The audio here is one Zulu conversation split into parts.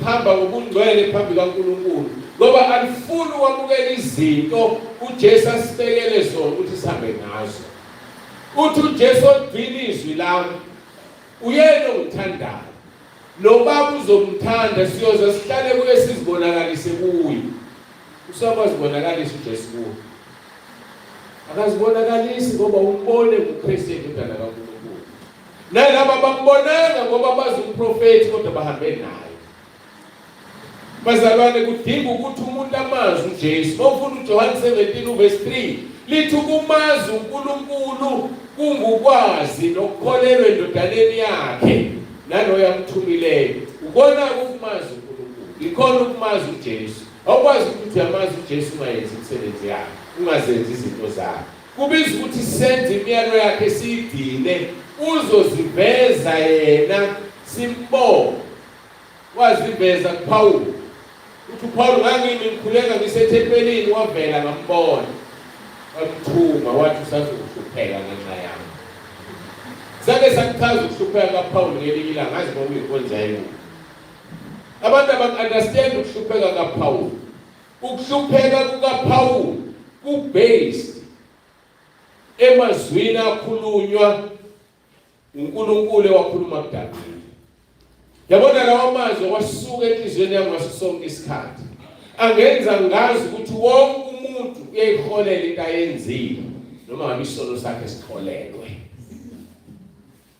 ukuhamba ngobungcwele phambi kaNkulunkulu, ngoba alifuni ukwamukela izinto uJesu asibekele zona ukuthi sihambe ngazo. Uthi uJesu, ogcina izwi lami uyena ongithandayo, noBaba uzomthanda, siyoze sihlale kuye sizibonakalise kuye. Usakwazibonakalisa uJesu kuwe? Akazibonakalisi ngoba umbone nguKristu indodana kaNkulunkulu. Nalaba bambonanga ngoba bazi umprofethi kodwa bahambe naye. Bazalwane, kudinga ukuthi umuntu amazi uJesu. Mawufunda uJohane 17 uverse 3 lithi ukumazi uNkulunkulu kungukwazi nokukholelwa endodaneni yakhe naloyo amthumileyo. Ukona ukumazi uNkulunkulu, ikhona ukumazi uJesu. Awukwazi ukuthi uyamazi uJesu ungayenzi imisebenzi yakhe, ungazenzi izinto zakhe. Kubiza ukuthi senze imiyalo yakhe siyigcine, uzoziveza yena simbone. Waziveza kuPawulu. Uthi uPawulu, ngangimi ngikhuleka ngisethempelini, wavela ngambona. Wamthuma wathi usazokuhlupheka ngenxa yami. Sake sakuchaza ukuhlupheka kaPawulu ngelinye ilanga, ngazi kwakuyinkonzo yayikuphi. Abantu abaku-understand ukuhlupheka kaPawulu. Ukuhlupheka kukaPawulu ku-based emazwini akhulunywa uNkulunkulu ewakhuluma kuDavide. Yabona lawa mazwi wasuka enhliziyweni yami ngaso sonke isikhathi. Angenza ngazi ukuthi wonke umuntu uyayiholela into ayenzile noma ngabe isono sakhe sixolelwe.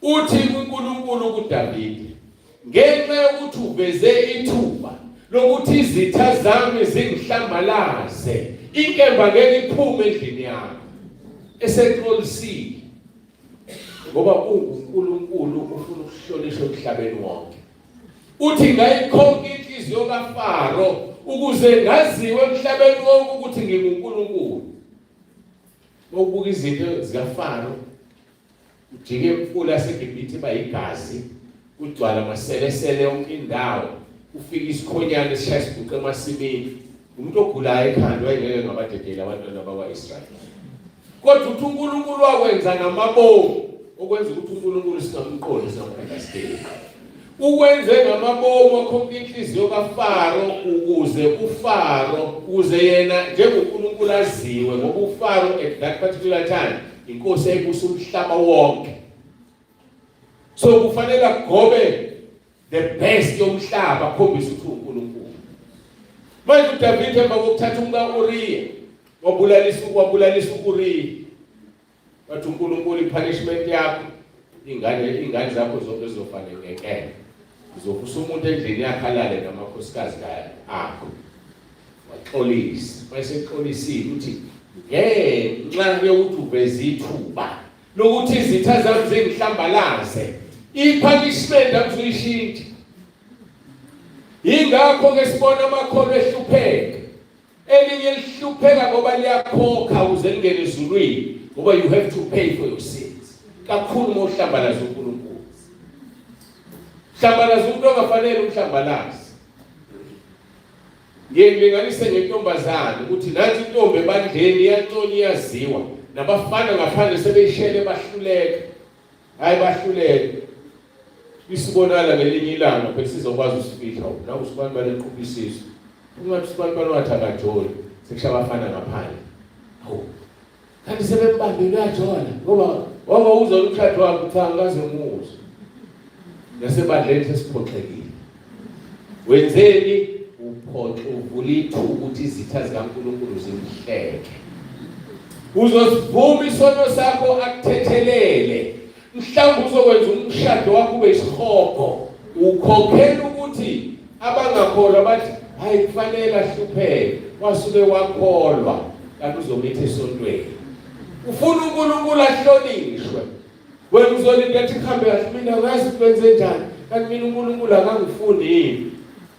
Uthi uNkulunkulu kuDavide, ngenxa yokuthi uveze ithuba lokuthi izitha zami zingihlambalaze, inkemba ngeke iphume endlini yakho. Esexolisile ngoba unguNkulunkulu ufuna ukuhlonishwa emhlabeni wonke. Uthi ngayikhonka inhliziyo kaFaro ukuze ngaziwe emhlabeni wonke ukuthi nginguNkulunkulu. Ukubuka izinto zikaFaro ujike imfula yaseGibhithe iba yigazi, kugcwala amaselesele yonke indawo, kufika isikhonyane esishaya isiguqe emasimini. Umuntu ogulayo ekhanda wayengeke ngabadedeli abantwana bakwa-Israyeli. Kodwa uthi uNkulunkulu wakwenza ngamabomu, okwenza ukuthi uNkulunkulu singamqondi, singamu-understand. Ukwenze ngamabomu wakhomba inhliziyo kaFaro ukuze uFaro, ukuze yena njengoNkulunkulu aziwe, ngoba uFaro at that particular time inkosi eyayibusa umhlaba wonke. So kufanele agobe the best yomhlaba akhombise ukuthi uNkulunkulu. Manje uDavide emva kokuthatha umka-Uriya wabulalisa u-Uriya. Wathi uNkulunkulu ipunishment yakho ingane zakho zonke zizofane ngenkemba. Uzovusa umuntu endlini yakhe alale namakhosikazi akho. Waxolisa. Wayesexolisile uthi ngenxa yokuthi uveze ithuba lokuthi izitha zami zingihlambalaze, i-punishment angizuyishintsha. Yingakho ke sibona amakholwa ehlupheka. Elinye lihlupheka ngoba liyakhokha ukuze lingene ezulwini, ngoba you have to pay for your sins. Kakhulu uma uhlambalaza uNkulunkulu. Hlambalaza umuntu ongafanele umhlambalaze. Ngiye ngilinganise ngentombazane ukuthi nathi intombi ebandleni iyanconya iyaziwa, nabafana ngaphandle sebeyishele bahluleka. Hayi bahluleka. Isibonala ngelinye ilanga phela sizokwazi usifihla la usibani baleqhuba isisu. Ungathi usibani bani wathi akajoli, sekusha abafana ngaphandle. Hawu. Kanti sebembambile uyajola ngoba waba uzwa umshado wakhe cha ngikaze ngimuzwe. Nasebandleni sesiphoxekile. Wenzeni? Uphoxa uvula ithuba ukuthi izitha zikaNkulunkulu zimhleke. Uzosivuma isono sakho akuthethelele. Mhlawumbe uzokwenza umshado wakho ube isihogo. Ukhokhela ukuthi abangakholwa bathi hayi kufanele ahlupheke, wasuke wakholwa kanti uzomitha esontweni. Ufuna uNkulunkulu ahlonishwe. Wena uzolinda ethi kuhambe kahle, mina ngazi kwenze njani, kanti mina uNkulunkulu akangifuni yini?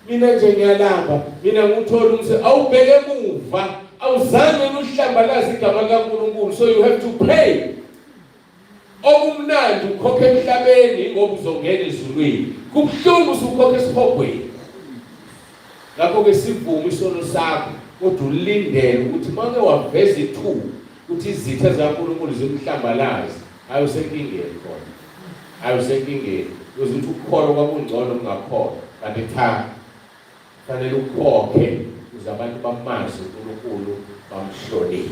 Mina nje ngiyalamba, mina nguthola umse. Awubheke emuva, awuzange uhlambalaze igama likaNkulunkulu, so you have to pay. Okumnandi ukhokha emhlabeni ngoba uzongena ezulwini. Kubuhlungu usukhokha esihogweni. Ngakho-ke sivume isono sakho kodwa ulindele ukuthi uma uke waveza ithuba ukuthi izitha zikaNkulunkulu zimhlambalaze, hayi usenkingeni khona, hayi usenkingeni. Uyoze uthi ukukholwa kwakungcono kungakholwa, kanti cha. Fanele ukhokhe ukuze abantu bamazi uNkulunkulu, bamhloniphe.